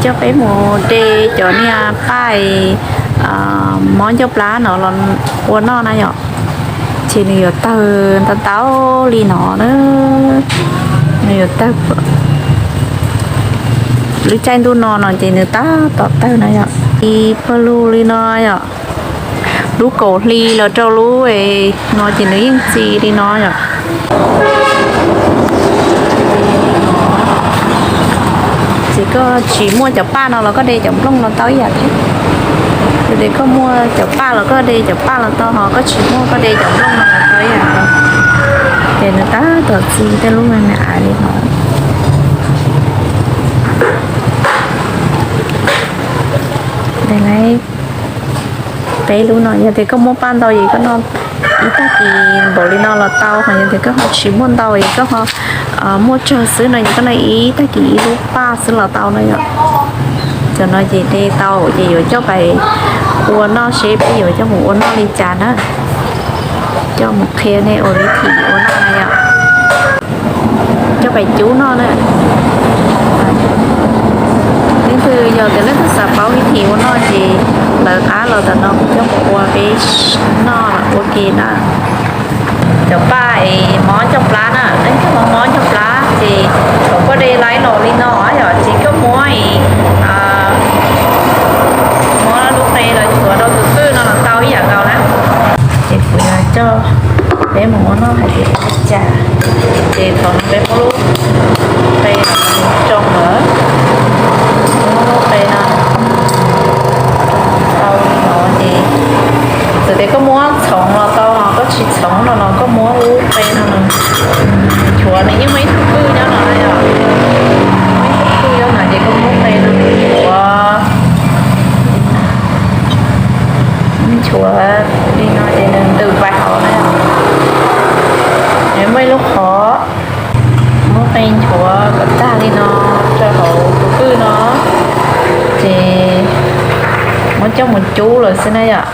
Coj peb mus de cov niag paj mob ncauj plab no los ua noj na yom. Ces nws yuav tawg ntau ntau li no na. Nws yuav tawg, lub caij ntuj no no ces nws tab tom tawg na yom. Ib pawg lug li no yom. Lub kaum hli los rau lub no ces nws yeej txi li no yom. Ces koj tsis muaj cov paj no los koj de cov nplooj los tau ib yam thiab. Yog tias koj muaj cov paj los koj de cov paj los tau, ho koj tsis muaj koj de cov nplooj no los tau ib yam. Ces nws tab tom txi tej lub me me aiv li no. De peb lub no, yog tias koj muaj paj ntau ces koj noj ib tag kis npaum li no los tau, ho yog tias koj ho tsis muaj ntau es koj ho muaj tsawg xwb no ces koj noj ib tag kis ib lub paj xwb los tau no yom. Cov no ces de tau ces yuav coj pais ua noj seb peb yuav coj mus ua noj li cas na. Coj mus qhia nej ua li thim ua noj na yom. Coj pais cub noj na. Leej twg yog tias leej twg xav paub li thim ua noj ces lawv qab los tam no kuv coj mus ua peb noj ua ke na. Cov paj es mob ncauj plab na, leej twg mob mob ncauj plab ces thaum koj de laib los li no yom, ces koj muab es muab lub qe los chuav rau tus twj no los tau ib yam nkaus na. Ces kuv yuav coj peb mus ua noj hais tias li cas. Ces thaum no peb muab lub qe no tsoo lawm, muab lub qe no tau li no ces txawm tias koj muab txhoov los tau, koj tsis txhoov no los koj muab lub qe no nchuav, nws yeej muaj ib tug twj nyob no na yom. Muaj ib tug twj nyob no ces koj muab qe no nchuav, nchuav li no ces nws ntws pais hauv na yom. Nws muaj ib lub qhov, muab qe nchuav kom tag li no rau hauv tus twj no, ces muab coj mus cub lawm xwb na yom.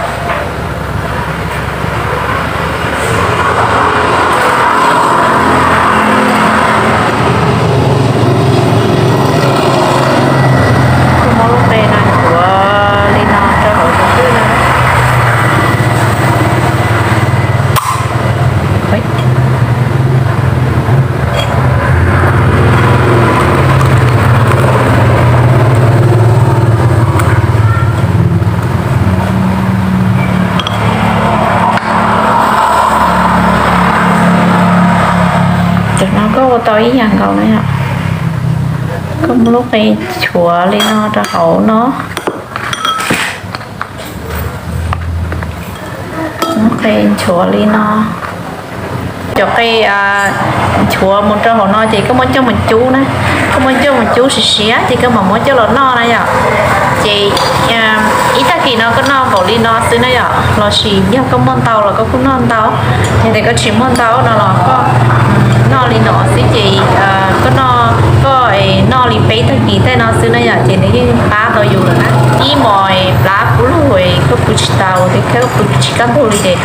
Muab lub qe no nchuav li no rau hauv tus twj no. Tam no koj ua tau ib yam nkaus na yom. Koj muab lub qe nchuav li no rau hauv no. Muab qe nchuav li no. Cov qe nchuav mus rau hauv no ces koj muab coj mus cub na. Koj muab coj mus cub siav siav ces koj mam muab coj los noj na yom. Ces ib tag kis no koj noj npaum li no xwb na yom, lossis yog koj muaj ntau los koj kuj noj ntau. Yog tias koj tsis muaj ntau no los koj noj li no xwb ces koj noj, koj noj li peb tag kis tej no xwb na yom, ces nws yeej pab tau yus lawm na. Ib hmos plab kub lug koj pw tsis tau, tej koj pw tsis kaj ntug li ces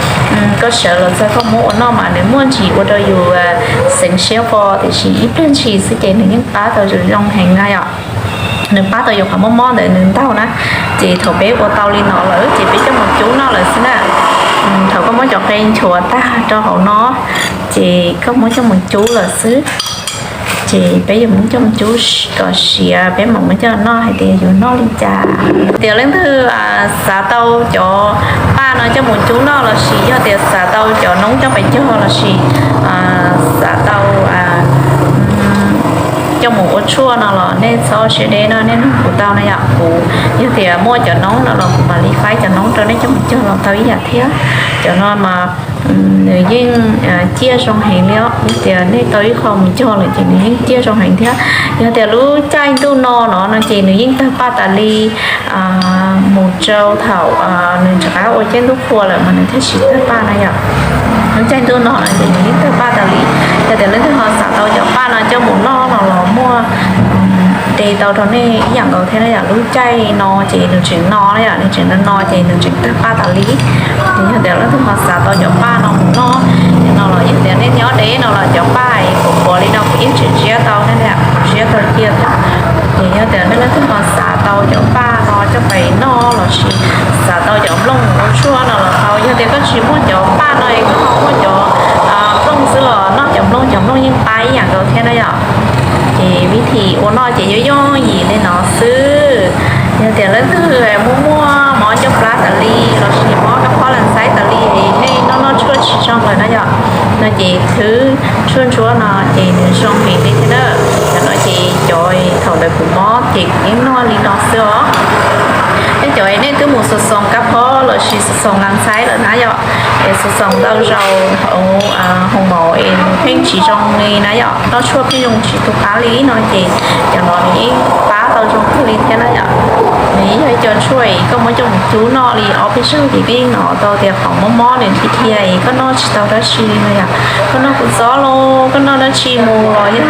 koj sawv los txog koj muab ua noj mas nws muaj ntsis ua rau yus xeev siab po, tiam sis ib pliag ntshis xwb ces nws yeej pab tau yus zoo heev na yom. Nws pab tau yus qhov mob mob ntawd nws ntaug na. Ces thaum peb ua tau li no lawm ces peb coj mus cub noj lawm xwb na. Thaum koj muab cov qe nchuav tag rau hauv no, ces koj muab coj mus cub lawm xwb. Ces peb yuav muab coj mus cub kom siav peb mam muab coj noj hais tias yuav noj li cas. Tias leej twg xav tau cov paj no coj mus cub noj lossis yog tias xav tau cov noob coj pais cog lossis xav tau coj mus ua tshuaj no los nej txhob siab deb no, nej nug kuv tau na yom. Kuv yog tias muaj cov noob no los kuv mam li faib cov noob rau nej coj mus cog los tau ib yam thiab. Cov no mas nws yeej ciaj zoo heev li os. Yog tias nej tau ib qho mus cog lawm ces nws yeej ciaj zoo heev thiab. Yog tias lub caij ntuj no no no ces nws yeej tawg paj tas li, mus rau thaum nws rov qab ua caij ntuj qhua lawm mas nws thiaj tsis tawg paj na yom. Lub caij ntuj no no ces nws yeej tawg paj tas li. Yog tias leej twg ho xav tau cov paj no coj mus noj no los muaj de tau rau nej ib yam nkaus thiab na yom. Lub caij no ces nws tseem no na yom, nws tseem no no ces nws tseem tawg paj tas li. Ces yog tias leej twg ho xav tau cov paj no mus noj no los yog tias nej nyob deb no los cov paj es qhuav qhuav li no kuv yeej tseem ziab tau thiab, kuv ziab tau cia thiab. Ces yog tias nej leej twg ho xav Tsis muaj cov paj no es koj ho muaj cov nplooj xwb los noj cov nplooj, cov nplooj yeej pab ib yam nkaus thiab na yom. Ces vib thim ua noj ces yooj yooj yim li no xwb. Yog tias leej twg muaj muaj mob ncauj plab tas li lossis mob kab phob las xaib tas li, nej noj noj tshuaj tsis zoo lawm na yom, no ces khwv tshuaj ntsuab no ces nws zoo heev li thiab na. Cov no ces cov thaum ntawd kuv mob ces kuv yeej noj li no xwb os. Tej cov nej twb mus xo xoos kab phob lossis xo xoos las xaib lawm na yom, es xo xoos ntau zaus hauv hoo maum es nws pheej tsis zoo li na yom, noj tshuaj pheej zoo tsis tu qab li no ces cov no nws yeej pab tau zoo kawg li thiab na yom. Nws yeej yog ib co tshuaj es koj muab coj mus cub noj li ob peb zaug ces koj yeej hnov tau tias qhov mob mob nws dhia dhia es koj noj tsis tau dab tsi li no yom. Koj noj kua txob los koj noj dab tsi mus los yog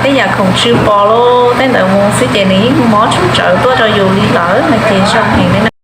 tej yam khoom tsw pos los tej ntawd mus xwb ces nws yeej mob tshuaj tsawv tuaj rau yus li lawm no ces zoo heev li na.